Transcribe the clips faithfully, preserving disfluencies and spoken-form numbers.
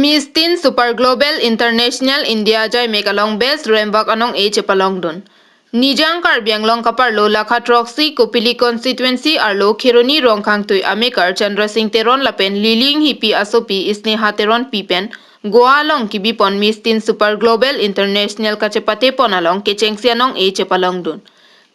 Miss Teen Super Global International India Jaimek along Best Ramwak anong-e chepalongdun. Nijang Karbi Anglong kaparlo lakha throksi Kopili constituency arlo Kheroni Rongkhangtui amekar Chandra Singh Teron lapen Lily Inghipi asopi Sneha Teronpi pen Goa along kibipon Miss Teen Super Global International kachepatepon along kechengsi anong-e chepalongdun.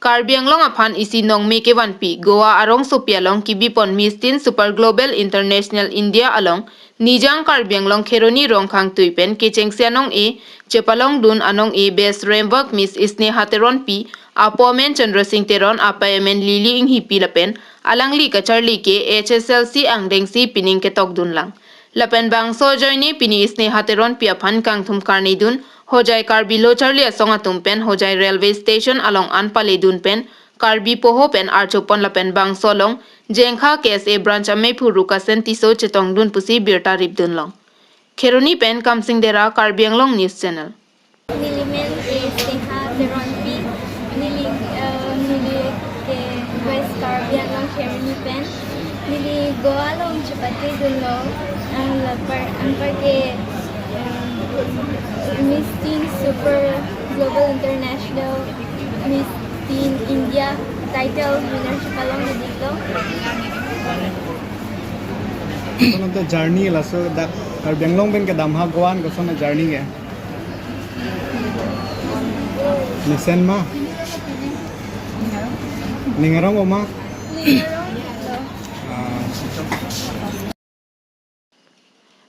Karbi Anglong aphan isi nongme kevanpi Goa arongsopi along kibipon Miss Teen Super Global International India along Nijang Karbi Anglong Kheroni Rongkhangtui pen kechengsi anong-e chepalongdun anong-e Best Ramwak Miss Sneha Teronpi, apo amen Chandra Singh Teron, apei amen Lily Inghipi lapen alangli kacharli ke H S L C angdengsi pining ketokdunlang. Lapen bangso ajoine pini Sneha Teronpi aphan kangthum karnidun, Hojai Karbi Lo Charli Asong atum pen Hojai Railway Station along an paledun pen Karbi poho pen archopon lapen bangso along Jengkha K S A Branch amei Phuru Kasen Tisso chetongdun pusi birta ripdunlong. Kheroni pen Kamsing Dera, Karbi Anglong News Channel. Neli men ke Sneha Teronpi, neli, eh, neli ke West Karbi Anglong Kheroni pen. Neli Goa along chepatedunlo, eh, lapar, anpar ke, eh, Miss Teen Super Global International, Miss Teen India title winner chepalongdunlo. Kono to journey laso dak Karbi Anglong pen kedam ha Goa an koson journey ke. Mesen ma? Ning arong oma? Ah.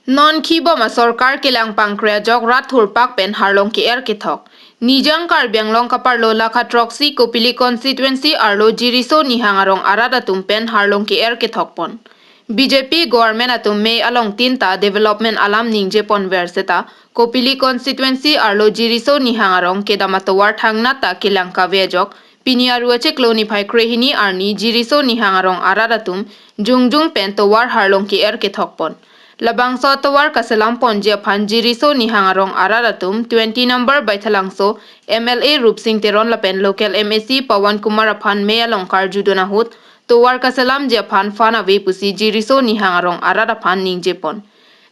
Non khibom asorkar kelang pangkre ajok rat thurpak pen harlong ke-er kethok. Nijang Karbi Anglong kaparlo lakha throksi Kopili constituency arlo Jiriso Nihang arong arat atum pen harlong ke-er kethokpon. B J P government atum mei along tinta development alam ningjeponver seta Kopili constituency arlo Jiriso Nihang arong kedam atovar thangnat ta kelang kave ajok pini aru achiklo niphai krehini arni Jiriso Nihang arong arat atum jongjung pen tovar harlong ke-er kethokpon. Labangso atovar kaselamponji aphan Jiriso Nihang arong arat atum twenty number Baithalangso M L A Rupsing Teron lapen local M A C Pawan Kumar aphan mei along karjudun ahut tovar kaselamji aphan phan ave pusi Jiriso Nihang arong arat aphan ningjepon.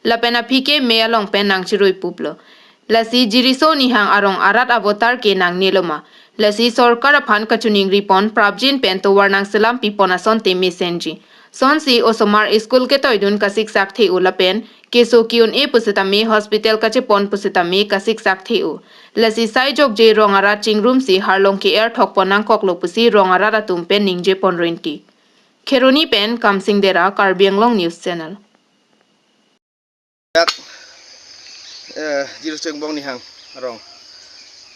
Lapen aphi ke mei along pen nangchiruipuplo. Lasi Jiriso Nihang arong arat avoter ke nangneloma. Lasi sorkar aphan kachiningripon prapjin pen tovar nangselam pipon asonte mesenji. Sonsi osomar school ketoidun kasiksak the-o lapen keso ke-un-e pusitame hospital kachepon pusitame kasiksak the-o. Lasi sai jokje rong arat chingrumsi harlong ke-er thokpon nangkoklo pusi rong arat atum pen ningjepon rinti. Kheroni pen Kamsing Dera, Karbi Anglong News Channel. Dak, eh, Jiriso Chengbong Nihang arong.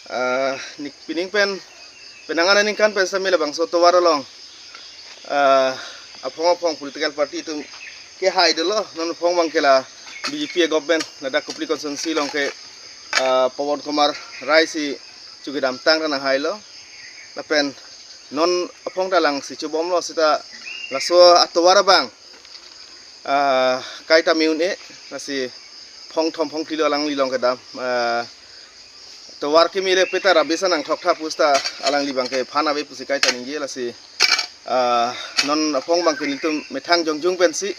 Ah, nik pining pen, penang aningkan pen sami labangso tovar along. Ah, aphong aphong political party atum kehai dolo, non aphong abang ke la B J P government, ladak Kopili constituency along ke, ah, Pawan Kumar Rai si chukidamtang ra nanghailo. Lapen non aphong ta langsi chobomlo seta laso atovar abang ah, kaita me un-e, lasi phongthom phongphli lo alangli along kedam. Ah, tovar kimi le peta rabisa nangthok tha pusta alangli abang ke phan ave pusi kaita ningje lasi, ah, non aphong abang ke nelitum methang jongjung pensi,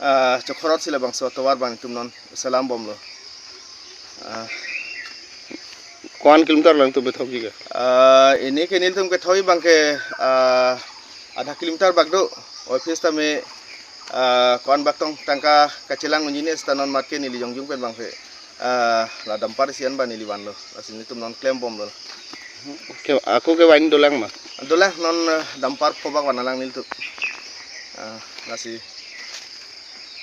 ah, chokhorot si labangso tovar abang nelitum non selambomlo. Ah. Ko-an kilometer alangtum kethokji ke? Ah, ini ke nelitum kethokji abang ke, ah, adha kilometer bak do. Office tame, ah, ko-an bak tong tangka kachelang unji ne seta non mat ke neli jongjung pen abang ke, ah, la dumper isi an ba neli vanlo. Lasi nelitum non klembomlo. Ke, ako ke van dolang ma? Dolang non, ah, dumper pho bak van alang nelitum. Ah, lasi.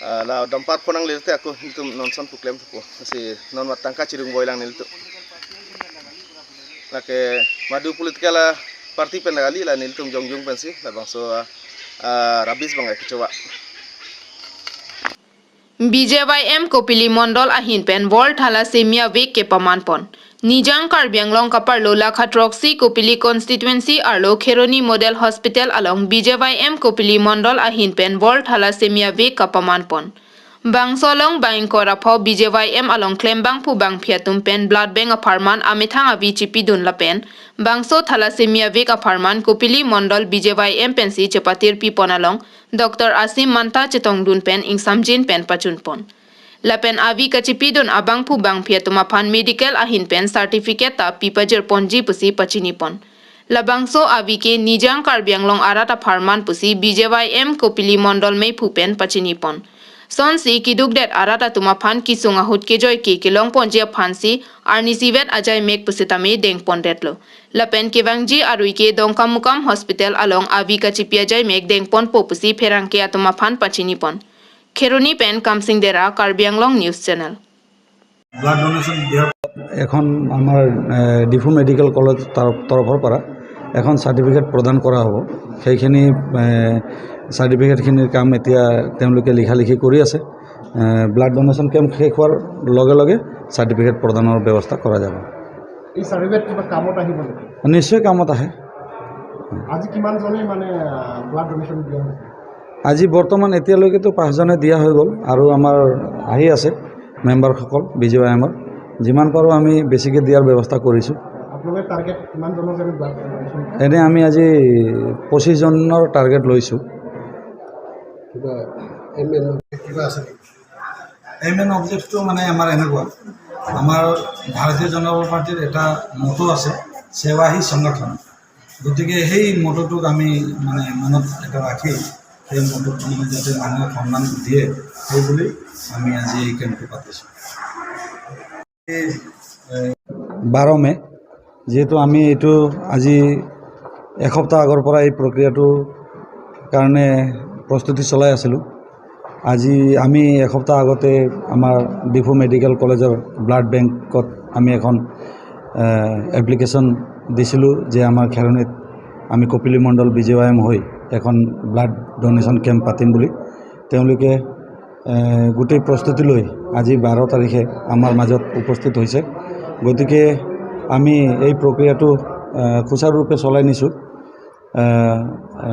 Ah, la dumper pho nangle te ako nelitum non son pu klem thupo. Lasi non mat tangka chirung boi lang nelitum. Lake madu political, ah, party pen kali la nelitum jongjung pensi labangso, ah, ah, rubbish abang kechowa. B J Y M Kopili Mondol ahin pen World Thalassemia Week kepamanpon. Nijang Karbi Anglong kaparlo lakha throksi Kopili constituency arlo Kheroni Model Hospital along B J Y M Kopili Mondol ahin pen World Thalassemia Week kapamanpon. Bangso along bang ingkoi ra pho B J Y M along klembangphu bangphi atum pen blood bank apharman amethang avi chipidun lapen bangso Thalassemia Week apharman Kopili Mondol B J Y M pensi chepatir pipon along Doctor Asim Manta chetongdun pen ingsamjin pen pachunpon. Lapen avi kachipidun abangphu bangphi atum aphan medical ahin pen certificate ta pipajir ponji pusi pachini pon. Labangso avi ke Nijang Karbi Anglong arat apharman pusi B J Y M Kopili Mondol meiphu pen pachini pon. Sonsi kidukdet arat atum aphan kesung ahut kejoi ke kelong ponji aphansi arnisi vet ajai mek pusitame deng pondetlo. Lapen kevangji arui ke Dongkamukam Hospital along avi kachipi ajai mek deng ponpo pusi pherangke atum aphan pachini pon. Kheroni pen Kamsing Dera, Karbi Anglong News Channel. Blood donation দিয়াৰ এখন আমাৰ এ, Diphu medical college তৰফ তৰফৰ পৰা এখন চাৰ্টিফিকেট প্ৰদান কৰা হ'ব। সেইখিনি এ, চাৰ্টিফিকেটখিনিৰ কাম এতিয়া তেওঁলোকে লিখা লিখি কৰি আছে। এ, ব্লাড ডোনেশ্যন কেম্প শেষ হোৱাৰ লগে লগে চাৰ্টিফিকেট প্ৰদানৰ ব্যৱস্থা কৰা যাব। এই চাৰ্টিফিকেট কিবা কামত আহিব নেকি? নিশ্চয় কামত আহে। আজি কিমানজনে মানে ব্লাড ডোনেশ্যন দিয়া হৈছে? আজি বৰ্তমান এতিয়ালৈকেতো পাঁচজনে দিয়া হৈ গ'ল আৰু আমাৰ আহি আছে মেম্বাৰসকল বি জি ৱাই এমৰ। যিমান পাৰোঁ আমি বেছিকৈ দিয়াৰ ব্যৱস্থা কৰিছোঁ। আপোনালোকে টাৰ্গেট কিমানজনৰ কাৰণে ব্লাড ডোনেশ্যন? এনে আমি আজি পঁচিছজনৰ টাৰ্গেট লৈছোঁ। কিবা এম এন কিবা আছে নেকি? এম এন অবজেক্টটো মানে আমাৰ এনেকুৱা, আমাৰ ভাৰতীয় জনতা পাৰ্টিৰ এটা মটো আছে, সেৱা হি সংগঠন। গতিকে সেই মটোটোক আমি মানে মনত এটা ৰাখি সেই মটোত মানে যাতে মানুহক সন্মান দিয়ে, সেই বুলি আমি আজি এই কেম্পটো পাতিছোঁ। বাৰ মে, যিহেতু আমি এইটো আজি এসপ্তাহ আগৰ পৰা এই প্ৰক্ৰিয়াটোৰ কাৰণে প্ৰস্তুতি চলাই আছিলোঁ। আজি আমি এসপ্তাহ আগতে আমাৰ ডিফু মেডিকেল কলেজৰ ব্লাড বেংকত আমি এখন এপ্লিকেশ্যন দিছিলোঁ যে আমাৰ খেৰণিত আমি কপিলী মণ্ডল বি জি ৱাই এম হৈ এখন ব্লাড ডোনেশ্যন কেম্প পাতিম বুলি। তেওঁলোকে এ, গোটেই প্ৰস্তুতি লৈ আজি বাৰ তাৰিখে আমাৰ মাজত উপস্থিত হৈছে। গতিকে আমি এই প্ৰক্ৰিয়াটো এ, সুচাৰুৰূপে চলাই নিছোঁ। এ, এ,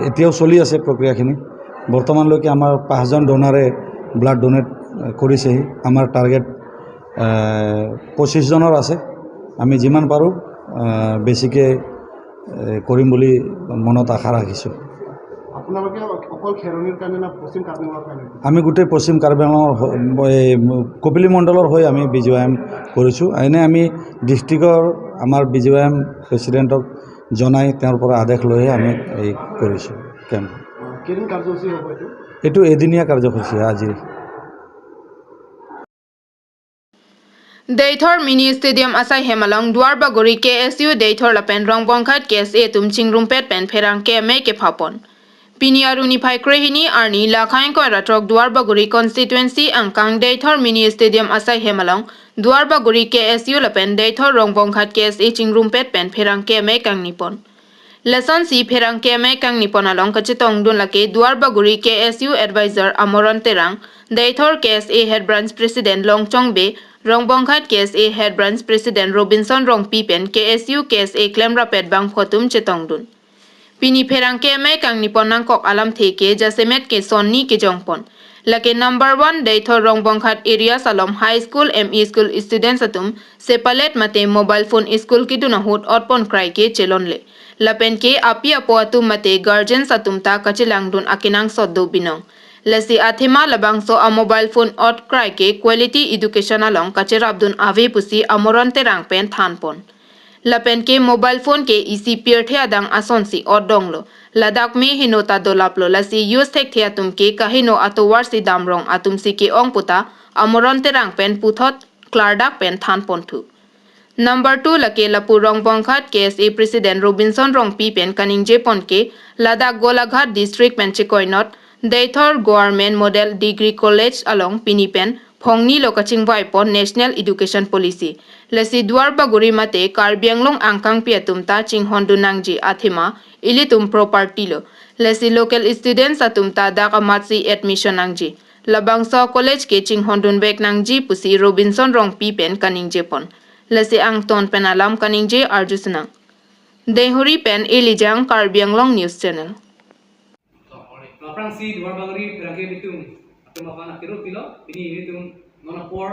এতিয়াও চলি আছে প্ৰক্ৰিয়াখিনি। বৰ্তমানলৈকে আমাৰ পাঁচজন ডোনাৰে ব্লাড ডোনেট কৰিছেহি। আমাৰ টাৰ্গেট এ, পঁচিছজনৰ আছে। আমি যিমান পাৰোঁ এ, বেছিকৈ এ, কৰিম বুলি মনত আশা ৰাখিছোঁ। আপোনালোকে অকল খেৰণিৰ কাৰণে না পশ্চিম কাৰ্বি আংলঙৰ কাৰণে? আমি গোটেই পশ্চিম কাৰ্বি আংলঙৰ হৈ- এই কপিলী মণ্ডলৰ হৈ আমি বি জি ৱাই এম কৰিছোঁ। এনে আমি ডিষ্ট্ৰিক্টৰ আমাৰ বি জি ৱাই এম প্ৰেচিডেণ্টক জনাই তেওঁৰ পৰা আদেশ লৈহে আমি এই কৰিছোঁ কেম্প। কেইদিন কাৰ্যসূচী হ'ব এইটো? এইটো এদিনীয়া কাৰ্যসূচী আজি। Deithor Mini Stadium asai hem along Duarbagori K S U Deithor lapen Rongbongkhat K S A atum chingrumpet pen pherangke amei kephapon. Pini aruni phai krehini arni lakhai ingkoi ra throk Duarbagori constituency angkang Deithor Mini Stadium asai hem along Duarbagori K S U lapen Deithor Rongbongkhat K S A chingrumpet pen pherangke amei kangnipon. Lasonsi pherangke amei kangnipon along kachetongdun lake Duarbagori K S U Advisor Amoron Terang, Deithor K S A Head Branch President Longchong Bey, Rongbongkhat K S A Head Branch President Robinson Rongpi pen K S U K S A klemrapet bangpho atum chetongdun. Pini pherangke amei kangnipon nangkok alamthe ke jasemet ke sonni kejongpon. Lake number one Deithor Rongbongkhat areas along high school, M E school students atum sepalet mate mobile phone school kedun ahut otpon krai ke chelonle. Lapen ke api apo atum mate guardians atum ta kachelangdun akenangsot do binong. Lasi athema labangso a mobile phone ot krai ke quality education along kacherapdun ave pusi Amoron Terang pen thanpon. Lapen ke mobile phone ke isi pirthe adang asonsi ot donglo. Ladak me heno ta dolaplo, lasi use thekthe atum ke kaheno atovarsi damrong atumsi ke-ong puta Amoron Terang pen puthot klardak pen thanponthu. Number two lake lapu Rongbongkhat K S A President Robinson Rongpi pen kaningjepon ke ladak Golaghat District pen chekoinot Deithor Government Model Degree College along pini pen phongni lo kachingvaipon National Education Policy. Lasi Duarbagori mate Karbi Anglong angkangpi atum ta chinghondun nangji athema ilitum property lo. Lasi local students atum ta dak amatsi admission nangji. Labangso college ke chinghondun vek nangji pusi Robinson Rongpi pen kaningjepon. Lasi angton pen alam kaningje arjusenang. Deithor pen Elijang, Karbi Anglong News Channel. Aphrangsi Duarbagori pherangke abitum atum aphan akirut pilo, pini ilitum non apor,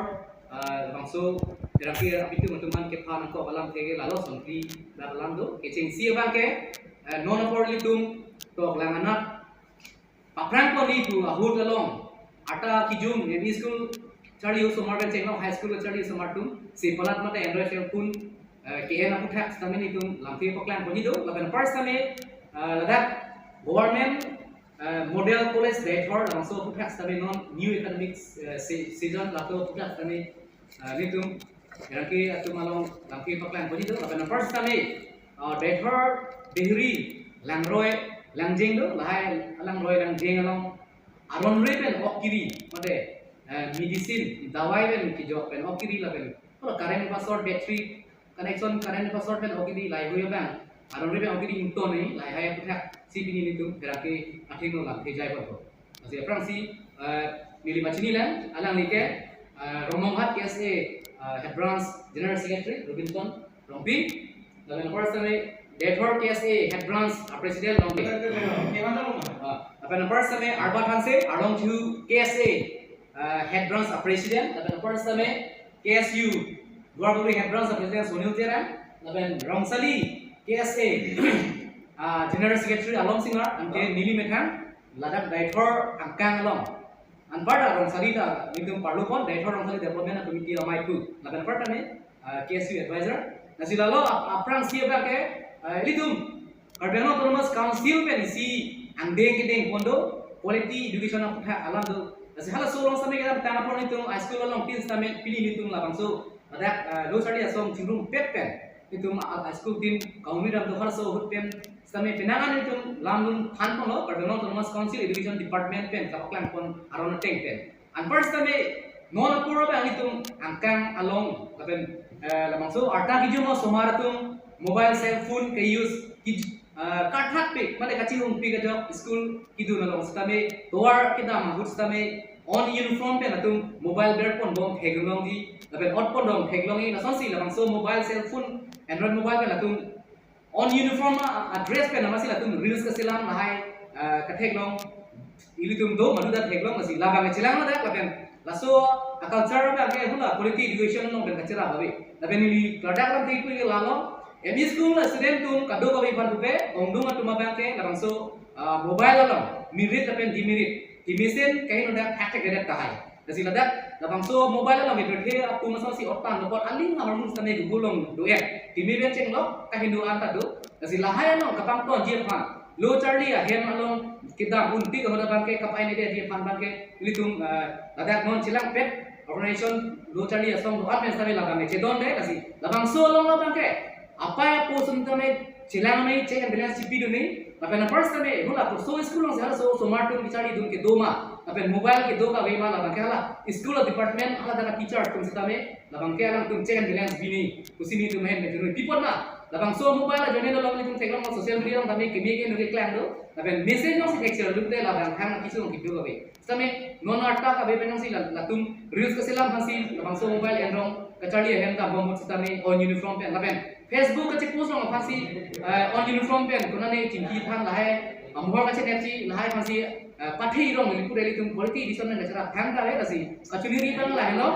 ah, bangso pherangke abitum atum an kepha nangkok alamthe ke lalo sontri dak alam do, kechengsi abang ke, eh, non apor ilitum tok lang anat aphrang pon ipu ahut along Arta kijum M E school charli osomar pen chenglok high school charli osomar atum si palat mate Android cell phone, eh, ke-en aputhak sitame nelitum lamthe paklang ponji do. Lapen apar sitame, eh, ladak government, eh, model college Deithor labangso aputhak sitame non new academic, eh, se- season laso aputhak sitame, eh, nelitum pherangke atum along lamthe paklang ponji do. Lapen apar sitame, eh, Deithor Deihori Langroi Langjeng do, lahai Langroi Langjeng along aron-re pen ok kiri mate, eh, medicine dawai pen kejok pen ok kiri lapen, oh, current password, battery connection, current password pen ok kiri lahai hui abang aron-re pen ok kiri ington ni lahai hai aputhak si pini nelitum pherangke athengno lamthe jai ponpo. Lasi aphrangsi, eh, neli pachini lang, alangli ke, eh, Rongmonghat K S A, eh, Head Branch General Secretary Robinson Rongpi. Lapen apar sitame Deithor K S A Head Branch, ah, President Rongpi. Ah, lapen apar sitame Arbat Hanse, Arlongthu K S A, ah, Head Branch, ah, President. Lapen apar sitame K S U Duarbagori Head Branch, ah, President Sonil Terang. Lapen Rongsali K S A, ah, General Secretary Alom Singnar, anke neli methang ladak Deithor angkang along. Anparta Rongsali ta nelitum parlupon, Deithor Rongsali Development Committee amei pu. Lapen anparta ni, ah, K S U advisor. Lasi lalo ap- aphrangsi abang ke, ah, ilitum Karbi Anglong Autonomous Council pen isi angdeng kedeng pon do, quality education aputhak alam do. Lasi halaso along sitame kedamtang apor nelitum high school along tin sitame pini nelitum labangso ladak, ah, lo charli ason chingrumpet pen nelitum, ah, high school tin kaumi dam do, halaso ahut pen sitame penang an nelitum lamlum than ponlo, Karbi Anglong Autonomous Council Education Department pen kapaklang pon aron ateng pen. Anpar sitame non apor abang nelitum angkang along lapen, eh, labangso arta kijum osomar atum mobile cell phone ke-use ki, eh, karthat pik mate kachirung pik ajok school kedun along sitame tovar kedam ahut sitame on uniform pen atum mobile ber pon bom theklongji lapen ot pon dom theklongji, lasonsi labangso mobile cell phone, Android mobile pen atum on uniform a, a dress pen amatsi latum reels kachelang lahai, ah, katheklong, ilitum do madu ta theklong, lasi labang chelang ladak lapen laso a culture abang ke hula quality education along pen kacherap ave. Lapen neli klardak lamthe pu ke lalo, M E school a student atum kadokave aphan pupe, ongdung atum abang ke labangso, ah, mobile along merit lapen demerit kemesen kahin odak thak thak kedet tahai. Lasi ladak labangso mobile along ipirthe atum asonsi otan nopot aling ahormu sitame Google along do-et. Timi pen chenglok kaheno anta do. Lasi lahai along kapangtonji aphan, lo charli ahem along kedam unpik ahut abang ke kapainedetji aphan abang ke ilitum, eh, ladak non chelangpet organization lo charli asong do-an pen sitame labang ke chedonde. Lasi labangso along labang ke apai apo atum tame chelang nai, check and balance chipidun nai. Lapen apar sitame hula koso school alongsi halaso osomar atum kecharlidun kedo ma, lapen mobile kedo kave ma, labang ke hala school department hala dana teacher atum sitame labang ke alangtum check and balance bi nai pusi nelitum ahin pen chunoi pi pon ma. Labangso mobile ajoine along nelitum theklong, social media along tame keme ke nuri klang do, lapen message alongsi thekser lute labang hang kisu along kedo kave. Sitame non arta kave pen alongsi la- latum reels kachelang aphansi labangso mobile enrong kacharli ahem ta bom ahut sitame on uniform pen lapen Facebook kachepost along aphansi, eh, on uniform pen konane chingki than lahai, ah, mohor kachenetji lahai aphansi, eh, pathe irong neli pura ilitum quality education nang kachara thang kave, lasi kachiniri abang lahelo.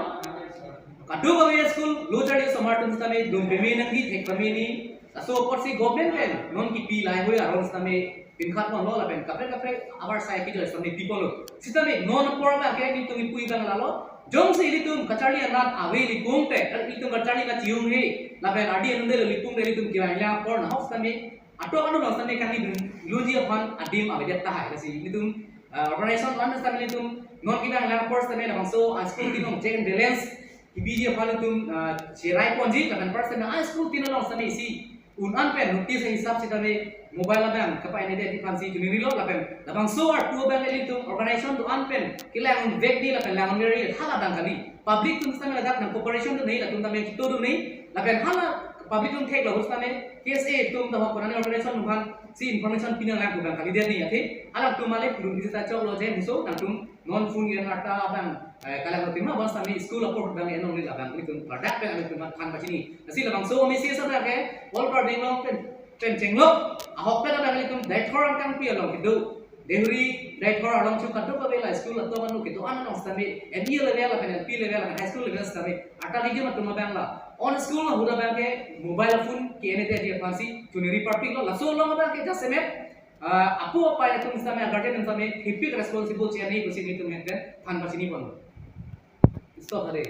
Kadokave school lo charli osomar atum sitame dum peme nangji, thek peme nangji. Laso apotsi government pen non kipi lahai hui aron sitame pinkhat ponlo lapen kaprek kaprek abar sai kejoi sitame pi ponlo. Sitame non apor abang ke nelitum ipu abang lalo. Jongsi ilitum kacharli anat ave lipung te, ilitum kacharli kachiyunghe lapen ardi anunde lo lipung te ilitum kevang lang apor nahok sitame atok anu bang sitame kangni dun luji aphan adim avedet tahai. Lasi ilitum, ah, organization one sitame ilitum non kevang lang apor sitame labangso, ah, school tin along check and balance kebiji aphan ilitum, ah, cherai ponji, lapen apar sitame, ah, school tin along sitame isi un-an pen notice hisap sitame mobile abang kapainedetji aphansi chunirilo lapen labangso arpu abang ilitum organization do-an pen kelang vekji lapen lang vekji hala abang kali. Public atum sitame ladak nang cooperation do nai, latum tame kito do nai, lapen hala public atum theklo ahut sitame K S A atum ta ho konane organization atum aphansi information pinanglang pu abang kalidet nai athe. Alangtum male pudun kisi ta choklo je muso nangtum non phone ke arta abang, eh, kalang lo tima bang sitame school apor abang enong ni labang ilitum ladak pen ilitum than pachini. Lasi labangso message abang ke all Karbi Anglong pen pen chenglok ahok pen abang ilitum Deithor angkangpi along kedo, Deihori, Deithor along chu kadokave la school atum anu kedo-an along sitame M E level lapen L P level lapen high school level sitame arta kijum atum abang la on school ahut abang ke mobile phone ke-enedetji aphansi chuniri parpiklo, laso along abang ke jasemet Ah, apo apai atum sitame, guardian sitame, hepik responsible chini pusi nelitum pen than pachini pon. Stop tadi.